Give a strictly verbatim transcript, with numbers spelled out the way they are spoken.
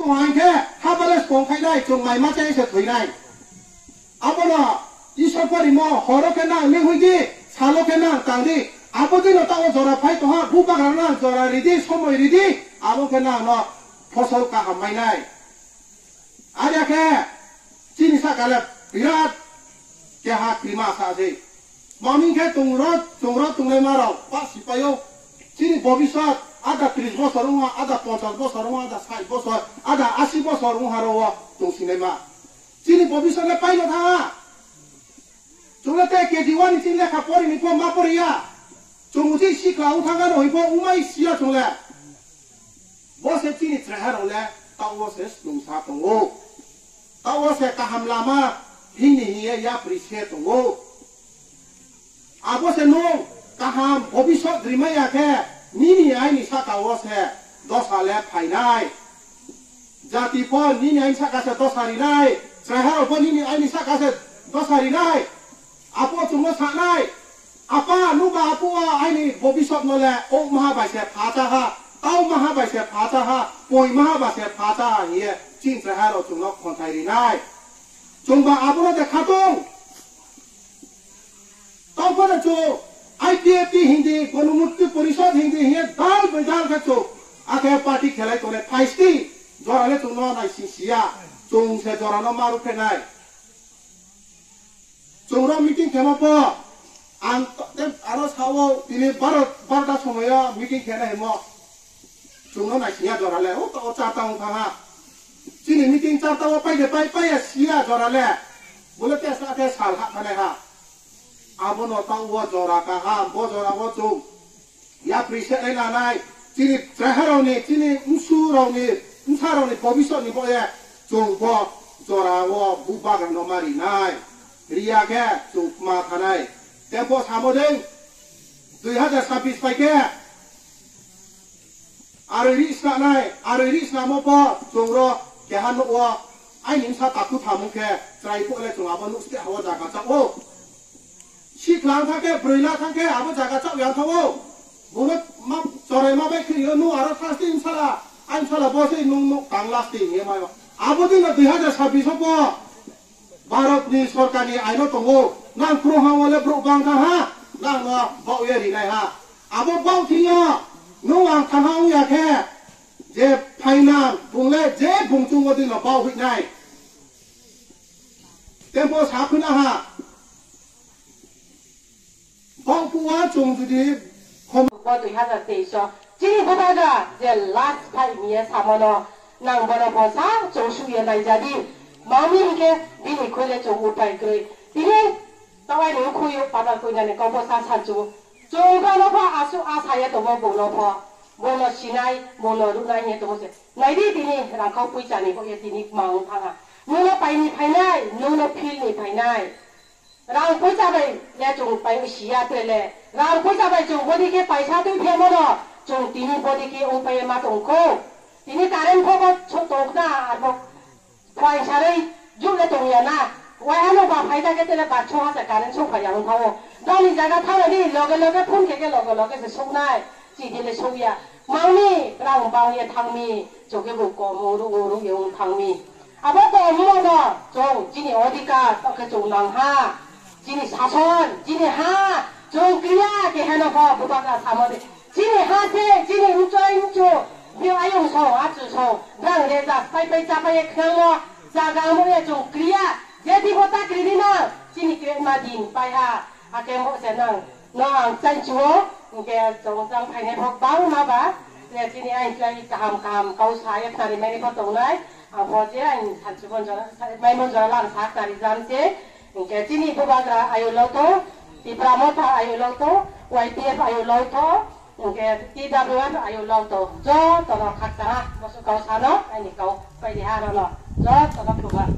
Hwnkhe habale song khainai, chwng mai ma chai se thwinai. Abono Isor porimo horo khe nang ni hwidi, salo khe nang tang di. Abo dino tao jora phai tongha, bubagra nang jora ridi, somoi ridi, abo khe nang no phosol kaham mainai. Arya khe chini sakale birat keha krima sa se. Mami khe tungrot, tungrot tungnai marok, pa sipayo. Chini bobiswat, ada tris bosor wngha, ada ponchas bosor wngha, ada sait bosor, ada asi bosor wngha ro o tong sinai ma. Chini bobiswat le paino thanga. Chwngno tei K G one ni chini lekha porini pho ma poriya. Chwng uji sikla wng thangano hoi pho umai siya chwng le. Bo se chini chwrairok le tao se slungsa tongo. Tao se kaham lama hini hiye yapri se tongo. Abo se nwng kaham bobiswat rimaya khe nini aini saka o se dosa le phainai. Jati pho nini aini saka se dosa rinai, chwrairok pho nini aini saka se dosa rinai. Apo chwngno sanai, apa, nuba apo o aini bobiswat no le ok maha bai se phacha ha, tau maha bai se phacha ha, poi maha bai se phacha ha hiye chini chwrairok chwngno khonthai rinai. Chwngba abono de khatung. Tongphano chu I P F T hindi, Ganamukti Porishad hindi, hiye dal bai dal khe chu akhe party khelai tongnai phaisti jora le chwngno naising siya, chwng se jora no maru phenai. Chwngno meeting khema pho ang to-, te aro sao tini baro, barota somoyo meeting khena himo. Chwngno naising ya jora le, o to o charta wng thangha. Chini meeting charta o paide pai paiya siya jora le. Bole tesa te sal ha thanai ha. Abono ta o jora kaham, bo jora o chwng yapri se ai nanai, chini chwrairokni, chini bwsarokni, bwsarokni bobiswatni boya chwng bo jora o bubagra no ma rinai. Riya khe chwng ma thanai. Tempo samo dei, dui hazar sabbish pai khe, arwi ri snanai, arwi ri snamo pho chwng ro keha nuk o aini bwsa taku thamung khe chwrai pho le chwng abo nuk ste hawa jaga cha o. Sikla wng thang khe, bwrwi la thang khe, abo jaga chak yang thango. Bono ma, chwrai ma bai khwlio, nung aro thang sdi wng sala, ang sala bo se nung, nung tang lasdi hinwi maio. Abo dino dui hazar sabbish o bo Bharat ni sorkar ni aino tongo, nang khro ha wale bro bang thang ha, nang no bau ye rinai ha. Abo bau thwio, nung ang thang ha wng ya khe, je phainang, bung le je bung chungo dino bau hwinai. Tempo sa khwna ha. Bangkua chwng jodi khom- Bo dui hazar teis o chini bubagra je last five years samano nang bono bo sa chwng suye naijadi. Mami hinkhe bini khwile chwng upai kwrwi. Tini tawai ni khwi padal koinani kok bo sa sanchu. Chwng bono pha asu asaya tongo bono pho. Bono sinai, bono runai he tongo se. Naidi tini rangkhau puisa ni bo ye tini mang thanga. Nuno paini phainai, nuno phil ni phainai. Rang poisa bai le chwng pai siya pele. Rang poisa bai chwng bodi khe paisa twi phemano chwng tini bodi khe ong pai ma tong kho. Tini current pho bo chwng tong na arbo phai sarwi jule tong ya na. Wai ano ba phai ta khe tele ba chwng ha sa current sok phai ya ong thawo. Dani jaga thana ni loge loge phone khe khe loge loge se sok nai. Chi dile sok ya. Mangni rang bang ye thang mi. Chwng khe bo kom ong ruk ong ruk ye ong thang mi. Abo kok wngmano chwng chini odhikar, tokhe chwng nangha, chini sason, chini ha, chwng kriya keheno kho bubagra samode. Chini ha se, chini mchoi mchu, bio ayung song, achu song, brang rejak, pai pai chapai khnangno, jaga mo ya chwng kriya, je dibo ta krini nang, chini kretma din paiha, akhe mo se nang. No ang chanchuo, hingke chong chang phainai bo bangma ba, je chini ain chwrai kaham kaham kau sa ya khnari mani bo tongnai, ang bo je ain chanchu mon jora, mai mon jora lang sa khnari jam se, hingke chini bubagra ayu loto, Tipra Motha ayu loto, Y T F ayu loto, hingke T W F ayu loto, joto no khakchang ha, bosu kau sano, aini kau paidi ha rono, joto no khubak.